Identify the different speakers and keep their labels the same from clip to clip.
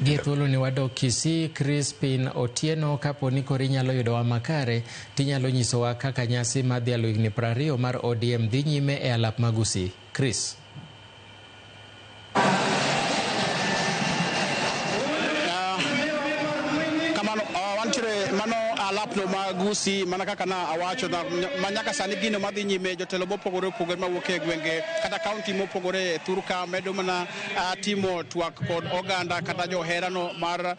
Speaker 1: Gi thuolo ni wadok Kisii, Crispin Otieno, kapo ni koro inyalo yudowa makare, tinyalo nyisowa kaka nyasi mar dhialo higni 20 mar ODM dhi nyime e alap ma Gusii. Chris.
Speaker 2: Kamano wantiere mano alapno ma Gusii, mana kaka na awacho ma nyaka sani gino madhi nyime, jotelo mopogore opogore mawuok e gwenge kata kaunti mopogore e thurka medo mana timo twak kod oganda kata joherano mar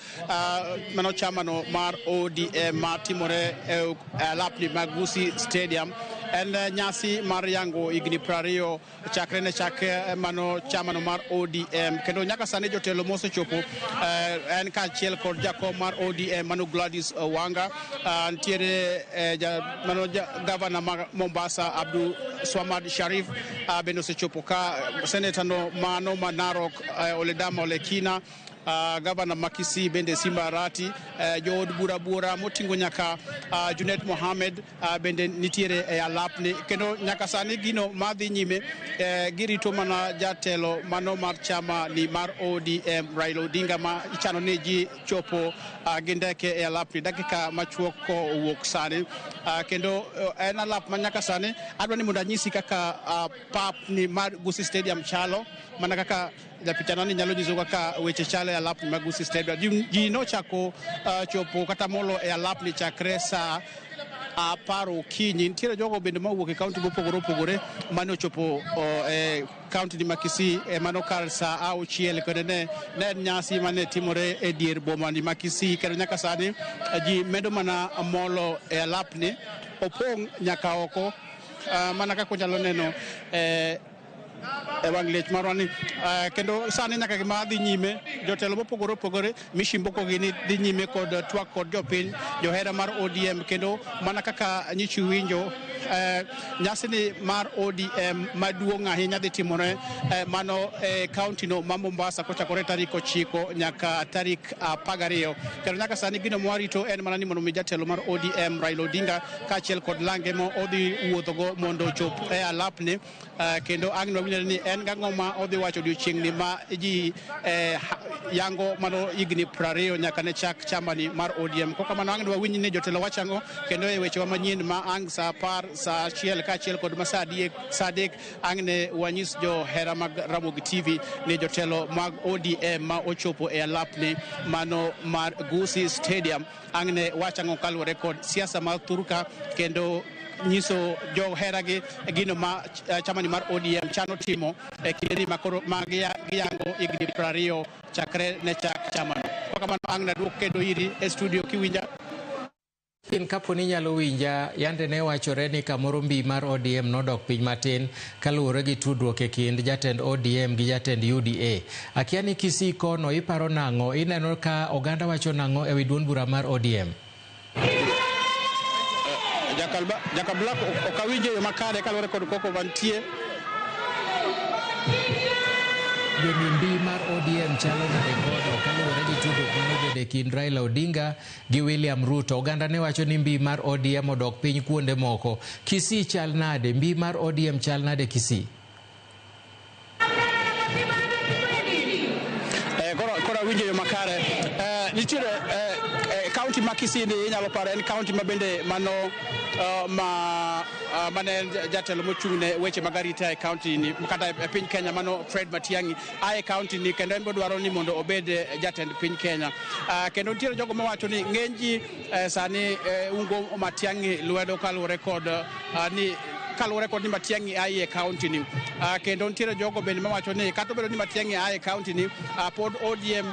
Speaker 2: mano chamano mar ODM matimore e alapni mag Gusii Stadium. En nyasi mar yango higni 20 chakre ne chak mano chamano mar ODM, kendo nyaka sani jotelo mosechopo en kaachiel kod jakom mar ODM mano Gladys Wanga, nitiere mano gavana ma Mombasa Abdul Swamad Sharif bende osechopo ka, seneta no mano ma Narok Oledama Olekina, gavana ma Kisii bende Simba Arati, jood bura buora moting'o nyaka Junet Mohamed bende nitiere e alapni. Kendo nyaka sani gino madhi nyime, girito mana jatelo mano mar chama ni mar ODM Raila Odinga, ma ichano ni ji chopo gi ndeke e alapni dakika machuok kowuok sani. Kendo en alap ma nyaka sani adwa ni mondo anyisi kaka pap ni mar Gusii Stadium chalo, mana kaka japichana ni nyalo nyiso kaka weche chalo e alapni mag Gusii Stadium. Ji nochako chopo kata molo e alapni chakre saa 10 okinyi. Nitiere jogo bende mawuok e kaunti mopogore opogore mane ochopo e kaunti ni ma Kisii e mano kar saa 6, kendo ne en nyasi mane timore e dier boma ni ma Kisii. Kendo nyaka sani ji medo mana molo e alapni, opong' nyaka oko, mana kaka unyalo neno e wang' liech marwa ni. Kendo sani nyaka gima dhi nyime, jotelo mopogore opogore Mishimboko gini dhi nyime kod twak kod jopiny, johera mar ODM. Kendo mana kaka nyichi winjo, nyasi ni mar ODM maduong' ahinya dhi timore mano e kaunti no ma Mombasa kochakore tarik 9 nyaka tarik 12. Kendo nyaka sani gino mwarito en mana ni mondo mi jatelo mar ODM Raila Odinga kaachiel kod lange mo odhi wuothogo mondo ochop e alapni. Kendo ang' nwawinjore ni en gang'o ma odhi wacho odiochieng'ni ma ji yango mano higni 20 nyaka ne chak chamani mar ODM. Kokamano ang' nwawinj ni jotelo wacho ang'o, kendo e wechewa manyien ma ang' saa 10, saa 1 kaachiel kod ma saa 3 ang' ne wanyis johera mag Ramogi TV ni jotelo mag ODM ma ochopo e alapni mano mar Gusii Stadium ang' ne wach ang'o kaluwore kod siasa mar thurka, kendo nyiso joheragi gino ma chamani mar ODM chano timo e kindeni ma koro ma giyango higni 20 chakre ne chak chamano. Kamano ang' naduok kendo iri e studio kiwinja.
Speaker 1: In kapo ni inyalo winja, yande ne wachore ni kamoro mbi mar ODM nodok piny matin kaluwore gi tudruok e kind jatend ODM gi jatend UDA. Akia ni Kisii kono iparo nang'o, ineno ka oganda wacho nang'o e wi duond bura mar ODM?
Speaker 2: Jakabla ok awinjo e yo makare kaluwore kod koko mantie.
Speaker 1: Bende mbi mar ODM chalo nade kono kaluwore gi tudruok manobedo e kind Raila Odinga gi William Ruto? Oganda ne wacho ni mbi mar ODM odok piny kuonde moko. Kisii chal nade? Mbi mar ODM chal nade Kisii?
Speaker 2: Koro awinjo yo makare. Nitiere kaunti ma Kisii ni inyalo paro en kaunti ma bende mano ma mane jatelo mochung' ne weche mag arita e kaunti ni kata e piny Kenya mano Fred Matiang'i ae kaunti ni, kendo en dwaro ni mondo obed jatend piny Kenya. Kendo nitiere jogo mawacho ni ng'eny ji sani ungo Matiang'i lwedo kaluwore kod ni kaluwore kod ni Matiang'i ae e kaunti ni. Kendo nitiere jogo bende mawacho ni kata obedo ni Matiang'i ae e kaunti ni, pod ODM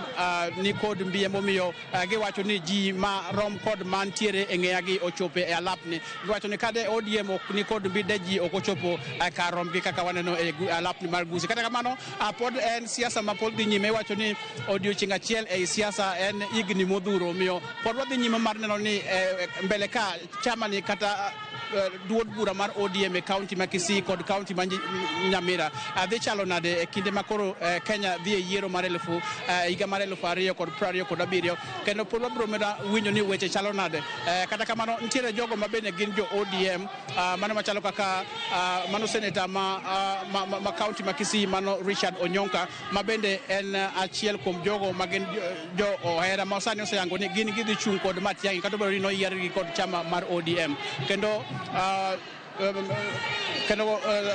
Speaker 2: ni kod mbi, emomiyo giwacho ni ji ma rom kod mantiere e ng'eyagi ochopo e alapni. Giwacho ni kade ODM ok ni kod mbi de ji ok ochopo kar romgi kaka waneno e alapni mar Gusii. Kata kamano pod en siasa ma pod dhi nyime. Iwacho ni odiochieng' achiel ei siasa en higni modhuro, omiyo pod wadhi nyime mar neno ni mbele ka chama ni kata duond bura mar ODM e kaunti ma Kisii kod kaunti ma Nyamira dhi chalo nade e kinde ma koro Kenya dhi e yiero mar elufu higa mar 2027. Kendo pod wabiro meda winjo ni weche chalo nade. Kata kamano, nitiere jogo ma bende gin jo ODM, mano machalo kaka mano seneta ma kaunti ma Kisii, mano Richard Onyonka, ma bende en achiel kuom jogo ma gin jo ohera ma sani oseyango ni gin gidhi chung' kod Matiang'i kata obedo ni noyiergi kod chama mar ODM. Kendo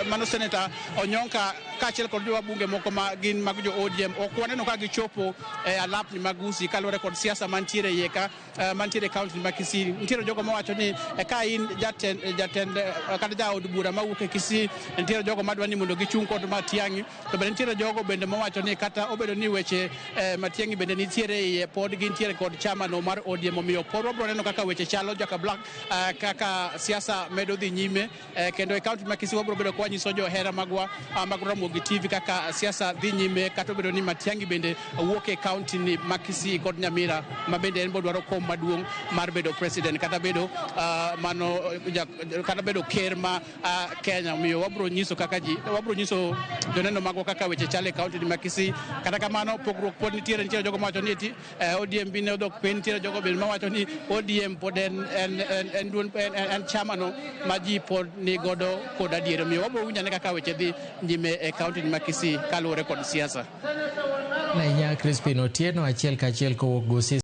Speaker 2: mano seneta Onyonka kaachiel kod jowabunge moko ma gin mag jo ODM ok waneno ka gichopo e alapni mag Gusii kaluwore kod siasa mantiere iye ka, mantiere e kaunti ma Kisii. Nitiere jogo mawacho ni ka in jatend kata jaod bura mawuok e Kisii, nitiere jogo madwa ni mondo gichung' kod Matiang'i, to bende nitiere jogo bende mawacho ni kata obedo ni weche Matiang'i bende nitiere iye, pod gintiere kod chama no mar ODM. Omiyo pod wabiro neno kaka weche chalo, Jaka Black, kaka siasa medo dhi nyime, kendo e kaunti ma Kisii wabiro bedo ka wanyiso johera magwa mag Ramogi TV kaka siasa dhi nyime, kata obedo ni Matiang'i bende wuok e kaunti ni ma Kisii kod Nyamira, ma bende en bodwaro kom maduong' mar bedo president kata bedo mano kata bedo ker ma Kenya. Omiyo wabiro nyiso kaka ji, wabiro nyiso joneno magwa kaka weche chalo e kaunti ni ma Kisii. Kata kamano, pogruok pod nitiere. Nitiere jogo mawacho ni eti ODM bi ne odok piny, nitiere jogo bende mawacho ni ODM pod en chama no ma ji pod ni godo kod adier. Omiyo wabiro winjo ane kaka weche dhi nyime e kaunti ni ma Kisii kaluwore kod siasa.
Speaker 1: Ahinya, Crispin Otieno, achiel kachiel kowuok Gusii.